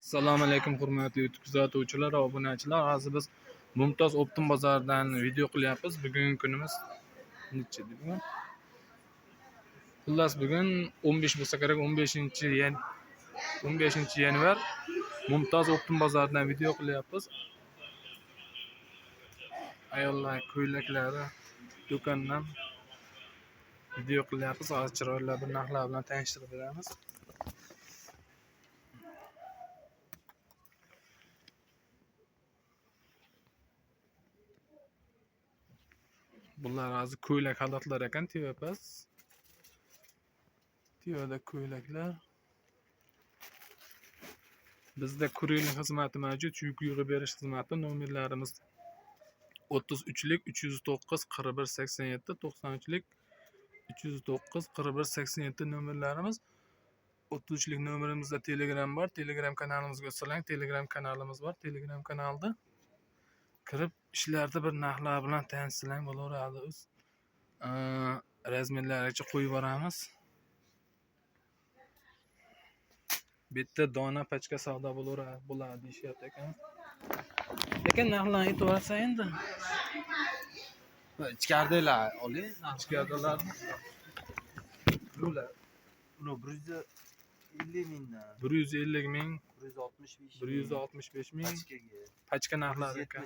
Assalomu alaykum hurmatli YouTube kuzatuvchilar va obunachilar. Hozir biz Mumtoz Optim bozoridan video qilyapmiz. Bugungi kunimiz necha bugun? Xullas bugun 15 bo'lsa kerak, 15 yanvar Mumtoz Optim bozoridan video qilyapmiz. Ayollar ko'ylaklari do'kondan video qilyapmiz. Hozir chiroyli bir narxlar bilan tanishtirib beramiz. Bular hozir ko'ylak xalatlar ekan, tevapas. Tevada ko'ylaklar. Bizda kurerlik xizmati mavjud, yuk yig'ib berish xizmati. Nomerlarimiz 33lik 309 41 87, 93lik 309 41 87 nomerlarimiz. 33lik nomerimizda Telegram bor. Telegram kanalimizga o'tsalang, Telegram kanalimiz bor. Telegram kanalda kirib ishlarda bir narxlar bilan tanishsang bo'laveradi. O'z razmerlaricha qo'yib yuboramiz. Bu yerda dona pachka savdo bo'laveradi, bo'ladi deyishyapti ekan. Lekin narxlarni aytib yuborsa endi. Ichkaridagilar oling. Ichkaridalar. Bular. Uni 150 mingdan. 150 ming, 165 ming. 165 ming. Pachkaga. Pachka narxlari ekan.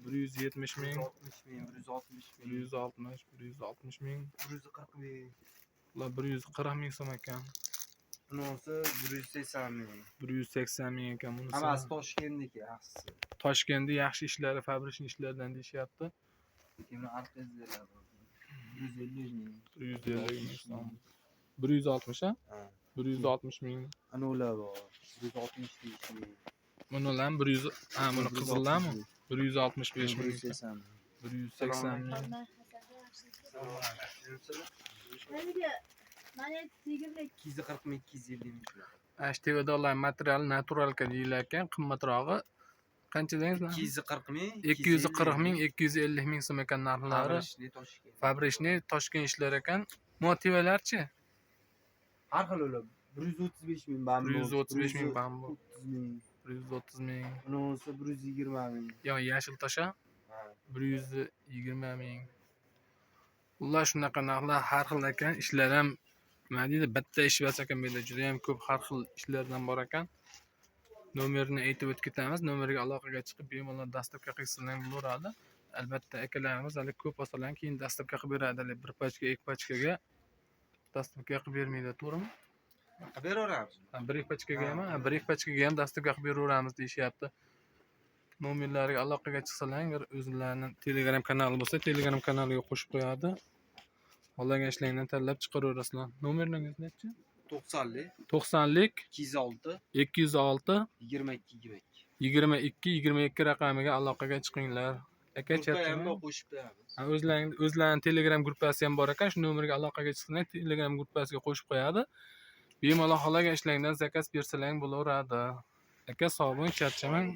170 ming. 170 ming, 160 ming, 160 ming. 160, 160 ming. 140 ming. Bular 140 ming so'm ekan. Bunisi 180 ming. 180 ming ekan bunisi. Hammasi Toshkentniki, yaxshisi. Toshkentda yaxshi ishlari, fabrikning ishlaridan deyishyapti. Keyin arqangizdagilar bor. 150 ming. 150 ming so'm. 160 a? Ha. 160 ming. Ana ular bor. 165 ming. Bunalar 100, ha, buni qizillarmi? 165 ming. 180 ming. 180 ming. Mana tegirlik. 240 ming, 250 ming shunaqa. HTV'da material naturalka deyilar ekan, qimmatrog'i. Qancha dedingiz? 240 ming. 240 ming, 250 ming so'm ekan narxlari. Fabrishli Toshkent. Fabrishni Toshkent ishlar ekan. Motivalarchi? Har xil ular. 135 ming bambu. 135 ming bambu. 30 ming. 130 ming. Bunisi 120 ming. Yo, yashil tosha Ha. 120 ming. Ular shunaqa narxlar har xil ekan. Ishlar ham nima deydi, bitta ish emas ekan bu yerda, juda ham ko'p har xil ishlardan bor ekan. Nomerini aytib o'tib ketamiz. Nomerga aloqaga chiqib bemalol доставка qilsalar ham bo'laveradi. Albatta akalarimiz hali ko'p olsalar keyin доставка qilib beradi. Hali bir pachka, ikki pachkaga доставка qilib bermaydi, to'g'rimi? Qilib beraveramiz. Ha, bir ikki pachkaga ham, Ha. ha, bir ikki pachkaga ham доставка qilib beraveramiz deyishyapti. Nomerlariga aloqaga chiqsalar, bir o'zlarini Telegram kanali bo'lsa, Telegram kanaliga qo'shib qo'yadi. Xohlagan ishlaringdan tanlab chiqaraverasizlar. Nomerlaringiz nechi? 90lik, 90lik 206, 206 22 22. 22 22 raqamiga aloqaga chiqinglar. Aka, Gruppa ham charchamang. bor, qo'shib qo'yamiz. Ha, o'zlarini Telegram gruppasi ham bor ekan. Shu nomerga aloqaga chiqsanglar, Telegram gruppasiga qo'shib qo'yadi. Bemalol xohlagan ishlaringdan заказ bersalang bo'laveradi. Aka, sog' bo'ling, charchamang.